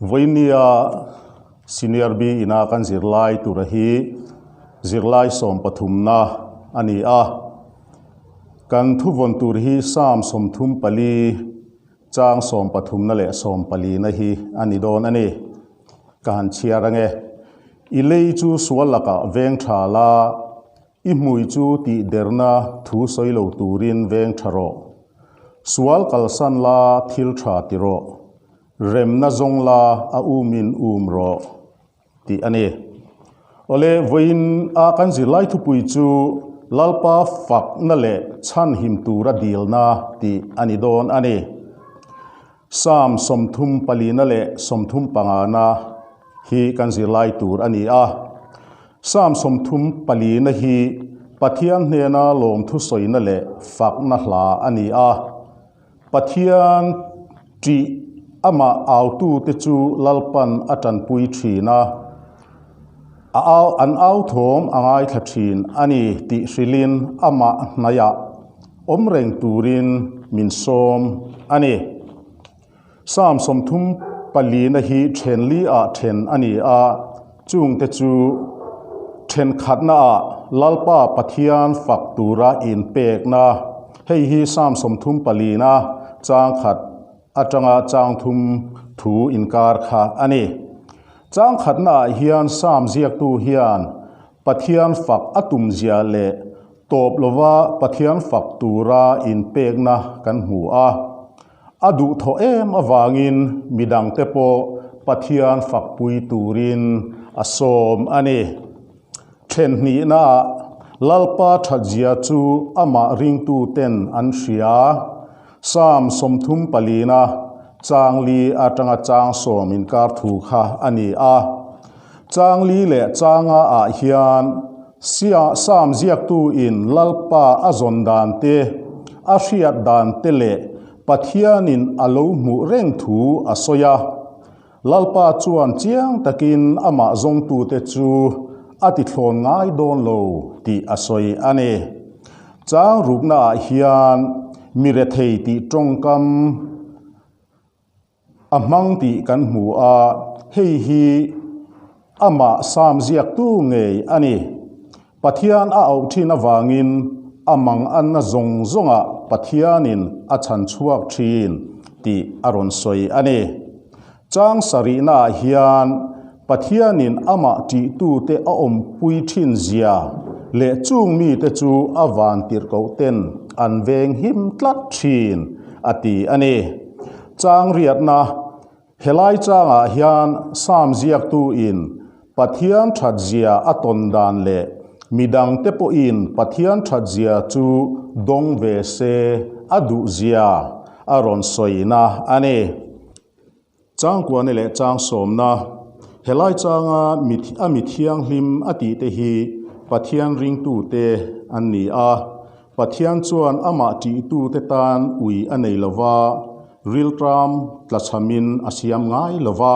Vawinia Senior B ina kan zirlai tura hi zirlai sawm pathumna a ni a. Kan thuvawn tur hi Psalm 34 chang sawm pathumna leh sawm palina hi a ni dawn a ni. Ka han chhiar ange. I lei chu sual lakah veng tha la, i hmui chu tihderna thu sawi lo turin veng tha rawh. Sual kalsan la thil tha ti rawh. Remna zawng la a umin um rawh tih a ni. Awle, vawiin a kan zirlai thupui chu Lalpa fakna leh chhanhim tura dilna tih a ni dawn a ni. Psalm 34 leh 35na hi kan zirlai tur a ni a. Psalm 34na hi Pathian hnena lawmthu sawina leh fakna hla a ni a. Pathian ṭih amah autute chu Lalpan a ṭanpui ṭhin a, a au an au thawm a ngaithla ṭhin a ni tih hrilhin amah hnaiah awm reng turin min sawm a ni. Psalm 34na hi ṭhen li ah ṭhen a ni a, chungte chu ṭhenkhatnaah Lalpa Pathian fak tura inpekna, hei hi Psalm 34na chang khat atanga chang thum thu inkar kha a ni. Chang khatnaah hian Psalm ziaktu hian Pathian fak a tumzia leh tawp lova Pathian fak tura inpekna kan hmu a. A duhthawh em avangin midangte pawh Pathian fakpui turin a sawm a ni. Thenhnihnaah Lalpa thatzia chu amah ringtuten an hria. Psalm 34na chang li atanga chang sawm inkar thu kha a ni a. Chang li leh changa ah hian Psalm ziaktu in Lalpa a zawn dan te, a hriat dan te leh Pathianin a lo hmuh reng thu a sawi a. Lalpa chuan chiang takin amah zawngtute chu a tithlawn ngai dawn lo tih a sawi a ni. Chang ruknaah hian mi rethei tih tawngkam a hmang tih kan hmu a, hei hi amah Psalm ziaktu ngei a ni. Pathian a auh thin avangin a mang anna zawng zawngah Pathianin a chhan chhuak thin tih a rawn sawi a ni. Chang sarihnaah hian Pathianin amah tihtute a awmpui thin zia leh chung mite chu a van tirhkoh ten an veng him tlat thin a ti a ni. Chang riatna, Helai changah hian Psalm ziaktu in Pathian that zia a tawn dan leh midangte pawhin Pathian that zia chu dawng ve se a duh zia a rawn sawina a ni. Changkuane leh chang sawmna, Helai changa a mi thianghlim a tih te hi Pathian ringtute an ni a. Pathian chuan amah tihtute tan ui a nei lo va, rilṭam tlachhamin a siam ngai lo va.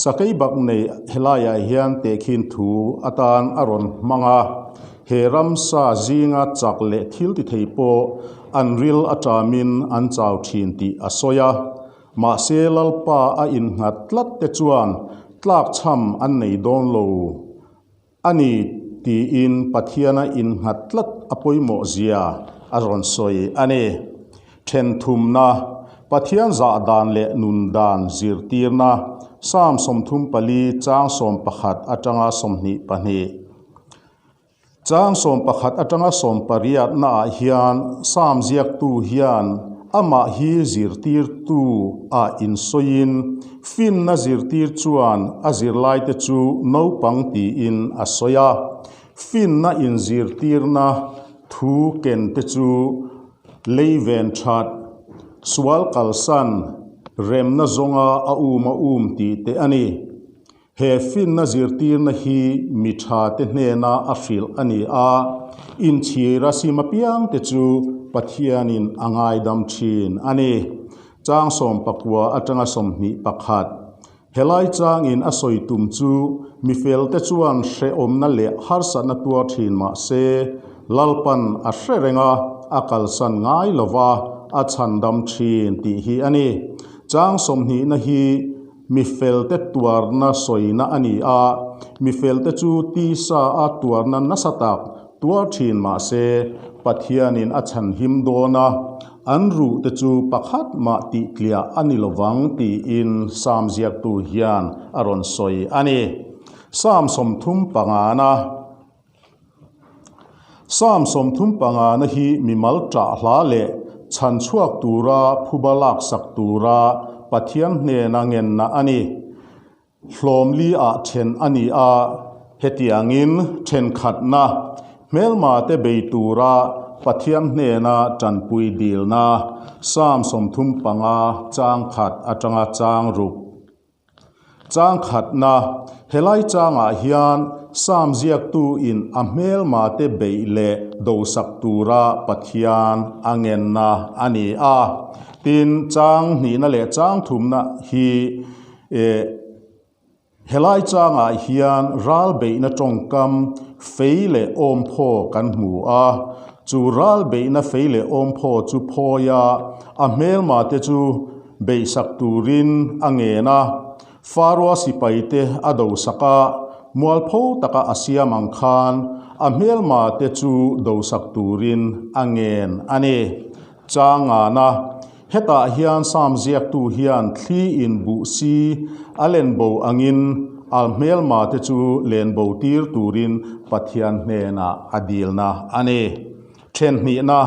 Sakei bak nei helaiah hian tehkhin thu atan a rawn hmang a, he ramsa zinga chak leh thil ti thei pawh an ril a ṭamin an chau ṭhin tih a sawi a. Mahse Lalpa a innghat tlat te chuan tlakchham an nei dawn lo a ni tiin Pathiana innghat tlat a pawimawh zia a rawn sawi a ni. Thenthumna, Pathian zah dan leh nun dan zirtirna, Psalm 34 chang 11 atanga 22. Chang 11 atanga 18 naah hian Psalm ziaktu hian amah hi zirtirtu ah insawiin finna zirtir chuan a zirlaite chu naupang tiin a sawi a. Finna inzirtirna thu ken te chu leiven that, sual kalsan, remna zawnga a um a um tih te a ni. He finna zirtirna hi mi tha te hnena a hrilh a ni a, inchhir a sim apiang te chu Pathianin a ngaidam thin a ni. Chang 19 atanga 21. Helai changin a sawi tum chu mi felte chuan hrehawmna leh harsatna tuar thin mah se, Lalpan a hre reng a, a kalsan ngai lova a chhandam thin tih hi a ni. Chang 20na hi. mi felte tuarna sawina a ni a, mi felte chu tisa a tuarna nasa tak tuar thin mah se Pathianin a chhanhim dawn a, an ruhte chu pakhat mah tihtliah a ni lovang tiin Sam ziaktu hian a rawn sawi a ni. Sam 35na. Psalm 35 na hi mimal ṭah hla leh chhan chhuak tura phuba laksak tura Pathian hnena ngenna a ni. Hlawm li ah ṭhen a ni a, hetiangin ṭhenkhatna, hmelma te bei tura Pathian hnena ṭanpui dilna, Psalm 35 chang khat aṭanga chang ruk. Chang khatna, Helai changah hian Psalm ziaktuin a hmelmate beih leh dosak tura Pathian a ngenna a ni a. Tin, chang hnihna leh chang thumna hi helai changah hian ral beihna tawngkam fei leh awmphaw kan hmu a. Chu ral beihna fei leh awmphaw chu phawia a hmelmate chu Beihsak turin a ngen a, Faroa sipaite a dosak a, mualpho taka a siam ang khan a hmelmate chu dosak turin a ngen a ni. Changana, Hetah hian Sam ziaktu hian thli in buh si a len bo angin a hmelmate chu len bo tir turin Pathian hnenah a dilna a ni. Thenhnihna,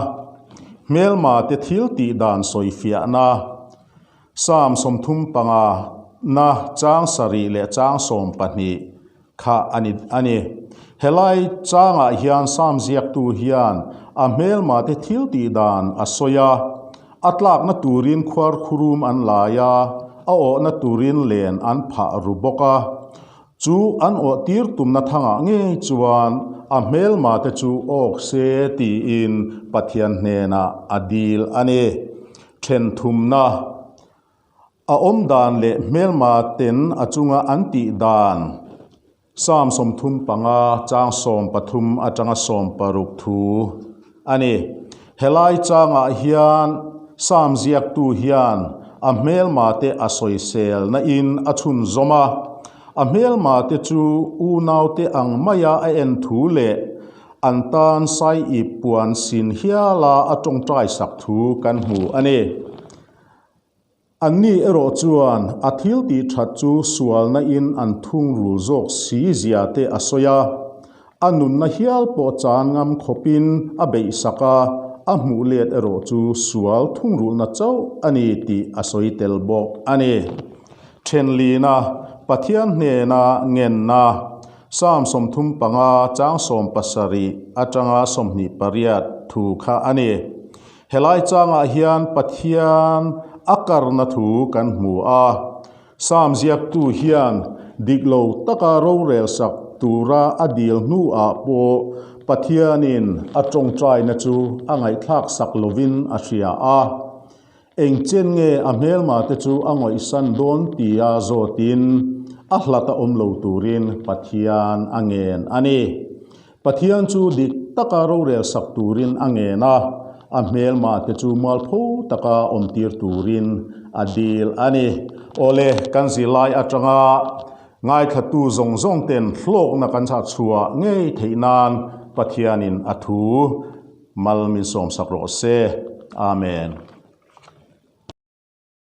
Hmelma te thil tih dan sawifiahna, Psalm 35 na chang sarih leh chang 12 kha a ni a ni. Helai changah hian Psalm ziaktu hian a hmelma te thil tih dan a sawi a, a tlakna turin khuarkhurum an lai a, a awhna turin len an phah ru bawk a. Chu an awh tir tumna thangah ngei chuan a hmelma te chu awk se tiin Pathian hnenah a dil a ni. Thenthumna a awm dan leh hmelma ten a chunga an tih dan Psalm 35 chang 13 atanga 16 thu a ni. Helai changah hian Psalm ziaktu hian a hmelma te a sawisel na in a chhunzawm a. A hmelma te chu unaute ang maia a en thu leh an tan sai ip puan sin hiala a tawngtai sak thu kan hmu a ni. Anni erawh chuan a thil tih that chu sualna in an thungrul zawk si zia te a sawi a. A nunna hial pawh chan ngam khawpin a beihsak a, a hmuh let erawh chu sual thungrulhna chauh a ni tih a sawi tel bawk a ni. Thenlina, Pathian hnena ngenna, Psalm 35 chang 17 atanga 28 thu kha a ni. Helai changah hian Pathian a karna thu kan hmu a. Psalm ziaktu hian dik lo taka rorelsak tura a dil hnuah pawh Pathianin a tawngtaina chu a ngaihthlak sak lovin a hria a. Eng chen nge a hmelma te chu a ngawihsan dawn tia zawtin a hlat a awm lo turin Pathian a ngen a ni. Pathian chu dik taka rorelsak turin a ngen a, a hmelma te chu mualpho taka awmtir turin a dil a ni. Awle, kan zirlai atanga ngaithlatu zawng zawng ten hlawkna kan chhahchhuah ngei theih nan Pathianin a thu mal min sawmsak rawh se. Amen.